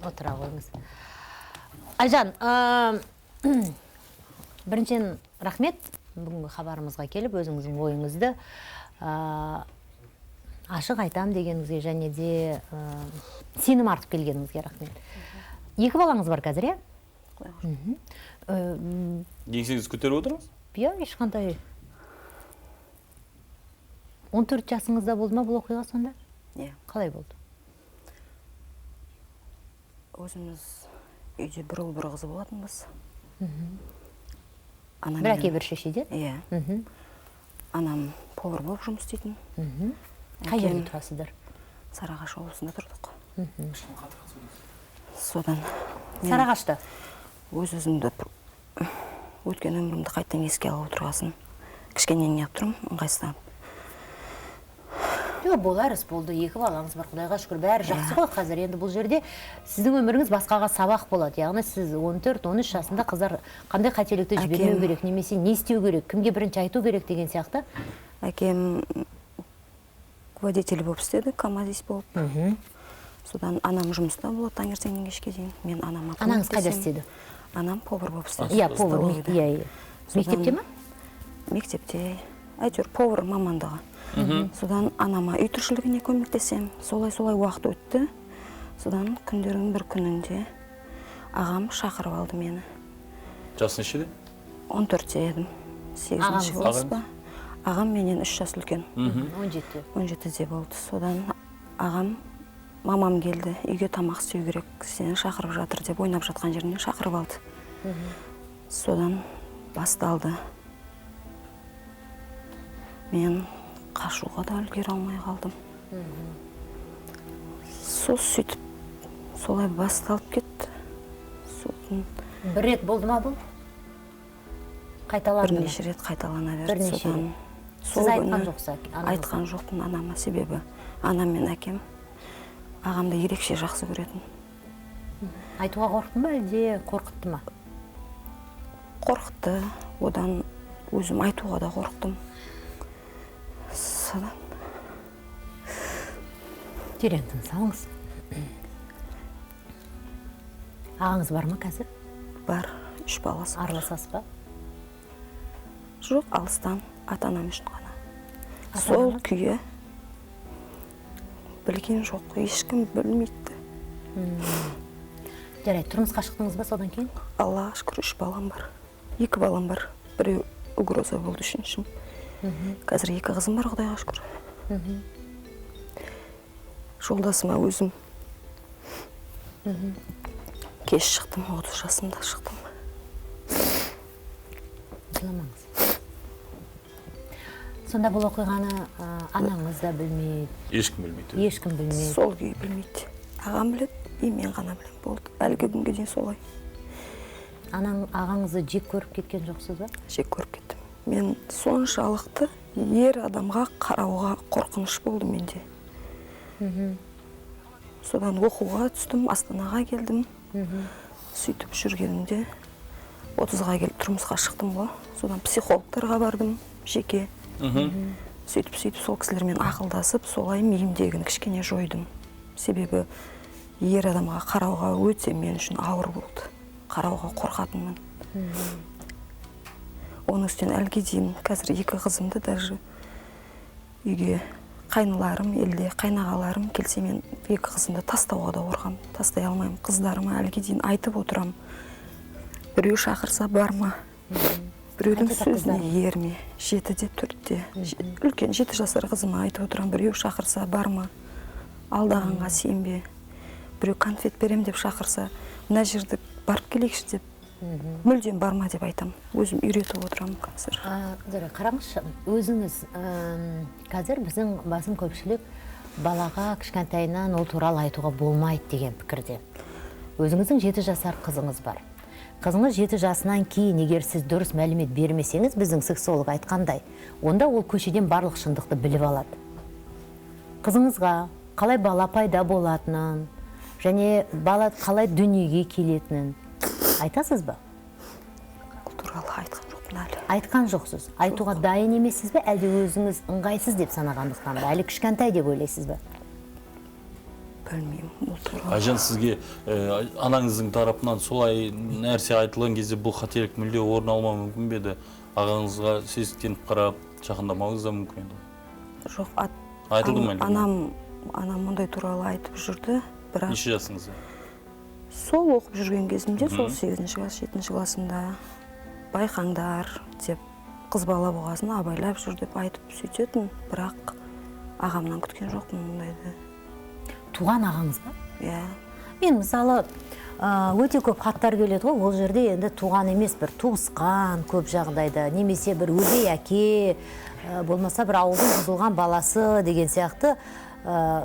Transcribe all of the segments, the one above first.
Отыра қойыңыз. Айжан, біріншіден рахмет, бүгінгі хабарымызға келіп, өзіңіздің ойыңызды ашық айтам дегеніңізге және де сенім артып келгеніңізге рахмет. 2 балаңыз бар қазір, иә? Еңсеңізді көтеріп отырмыз? Иә, ешқандай. 14 жасыңызда болды ма бұл оқиға сонда? Иә. Қалай болды? Өзіміз үйде бір ұл, бір қызы болатынбыз. Бір әке, бір шешеде? Иә. Анам повар болып жұмыс істейтін. Қай жерде тұрасыздар? Сарыағаш облысында тұрдық. Содан Сарыағашта? Өз-өзімді өткен өмірімді қайтадан еске алып отырғасын кішкене неғып тұрмын, ыңғайсызданып. Жоқ, болар іс болды, 2 балаңыз бар, Құдайға шүкір, бәрі жақсы ғой қазір. Енді бұл жерде сіздің өміріңіз басқаға сабақ болады. Яғни сіз 14-13 жасында қыздар қандай қателікті жібермеу керек, немесе не істеу керек, кімге бірінші айту керек деген сияқты. Әкем водитель болып істеді, камазист болып. Содан анам жұмыста болады таңертеңнен кешке дейін. Мен анама Анаңыз қайда көмектесемін. істеді? Анам повар болып істеді. Иә, повар, Столовыйда. иә, иә. Содан Мектепте ма? Мектепте, әйтеуір повар мамандығы. Содан анама үй тіршілігіне көмектесем. Солай-солай уақыт өтті. Содан күндердің бір күнінде ағам шақырып алды мені. Жасы нешеде? 14-те едім. 8-ші Ағаңыз? класс па? Ағам менен 3 жас үлкен. 17-те. 17-де болды. Содан ағам, мамам келді, үйге тамақ істеу керек, сені шақырып жатыр деп ойнап жатқан жерінен шақырып алды. Содан басталды. Мен қашуға да үлгере алмай қалдым. Сол сөйтіп солай басталып кетті. Содан Бір рет болды ма бұл? Қайталанды ма? Бірнеше рет қайталана берді. Бірнеше Содан рет. сол Сіз айтқан күні жоқсыз анаңызға? Айтқан жоқпын анама, себебі анам мен әкем ағамды ерекше жақсы көретін. Айтуға қорықты ма, әлде қорқытты ма? Қорқытты, одан өзім айтуға да қорықтым. Содан Терең тыныс алыңыз. Ағаңыз бар ма қазір? Бар, 3 баласы бар. Араласасыз ба? Жоқ, алыстан, ата-анам үшін ғана. Ата-анаңыз? Сол күйі білген жоқ, ешкім білмейді. Жарайды, тұрмысқа шықтыңыз ба содан кейін? Аллаға шүкір, 3 балам бар. 2 балам бар. Біреу угроза болды, үшіншім. Қазір 2 қызым бар, Құдайға шүкір. Жолдасыма өзім кеш шықтым, 30 жасымда шықтым. Жыламаңыз. Сонда бұл оқиғаны анаңыз да білмейді? Ешкім білмейді. Ешкім білмейді. Сол күйі білмейді. Ағам біледі, и мен ғана білемін. Болды. Әлгі күнге дейін солай. Ағаңызды жек көріп кеткен жоқсыз ба? Жек көріп кеттім. Мен соншалықты ер адамға қарауға қорқыныш болды менде. Содан оқуға түстім, Астанаға келдім. Сөйтіп жүргенімде 30-ға келіп тұрмысқа шықтым ғой. Содан психологтарға бардым жеке. Сөйтіп-сөйтіп сол кісілермен ақылдасып, солай миымдегіні кішкене жойдым. Себебі ер адамға қарауға өте мен үшін ауыр болды. Қарауға қорқатынмын. Оның үстіне әлге дейін қазір 2 қызымды даже үйге қайныларым, елде қайнағаларым келсе, мен 2 қызымды тастауға да қорқамын, тастай алмаймын. Қыздарыма әлге дейін айтып отырамын. Біреу шақырса барма. Біреудің Қаншада сөзіне қыздар? ерме. 7-де, 4-те. Үлкен 7 жасар қызыма айтып отырамын, біреу шақырса барма. Алдағанға сенбе. Біреу конфет берем деп шақырса, мына жерді барып келейікші деп, мүлдем барма деп айтамын. Өзім үйретіп отырамын қазір. Зара, қараңызшы, өзіңіз қазір біздің басым көпшілік балаға кішкентайынан ол туралы айтуға болмайды деген пікірде. Өзіңіздің 7 жасар қызыңыз бар. Қызыңыз 7 жасынан кейін егер сіз дұрыс мәлімет бермесеңіз, біздің сексолог айтқандай, онда ол көшеден барлық шындықты біліп алады. Қызыңызға қалай бала пайда болатынын, және бала қалай дүниеге келетінін айтасыз ба? Ол туралы айтқан жоқпын әлі. Айтқан жоқсыз. Айтуға дайын емессіз бе, әлде өзіңіз ыңғайсыз деп санағандықтан ба, әлі кішкентай деп ойлайсыз ба? Білмеймін ол туралы. Айжан, сізге анаңыздың тарапынан солай нәрсе айтылған кезде бұл қателік мүлде орын алмауы мүмкін бе еді? Ағаңызға сескеніп қарап, жақындамауыңыз да мүмкін еді. Жоқ, Айтылды ма әлде? Анам мұндай туралы айтып жүрді, бірақ Неше жасыңызда? Сол оқып жүрген кезімде, сол сегізінші класс, жетінші классымда, байқаңдар деп, қыз бала болғасын абайлап жүр деп айтып сөйтетін, бірақ ағамнан күткен жоқпын мұндайды. Туған ағаңыз ба? Иә. Мен мысалы, өте көп хаттар келеді ғой, ол жерде енді туған емес, бір туысқан көп жағдайда, немесе бір өгей әке, болмаса бір ауылдың бұзылған баласы деген сияқты,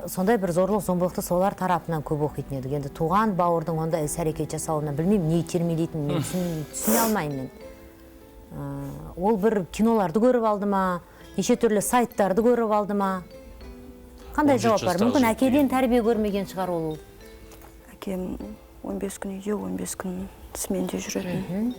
сондай бір зорлық зомбылықты солар тарапынан көп оқитын едік. Енді туған бауырдың ондай іс әрекет жасауына, білмеймін, не итермелейтінін мен түсіне алмаймын мен. Ол бір киноларды көріп алды ма, неше түрлі сайттарды көріп алды ма, қандай 17 жауап бар? жастағы Мүмкін, жігіт әкеден деген. тәрбие көрмеген шығар ол. Әкем 15 күн үйде, 15 күн сменде жүретін.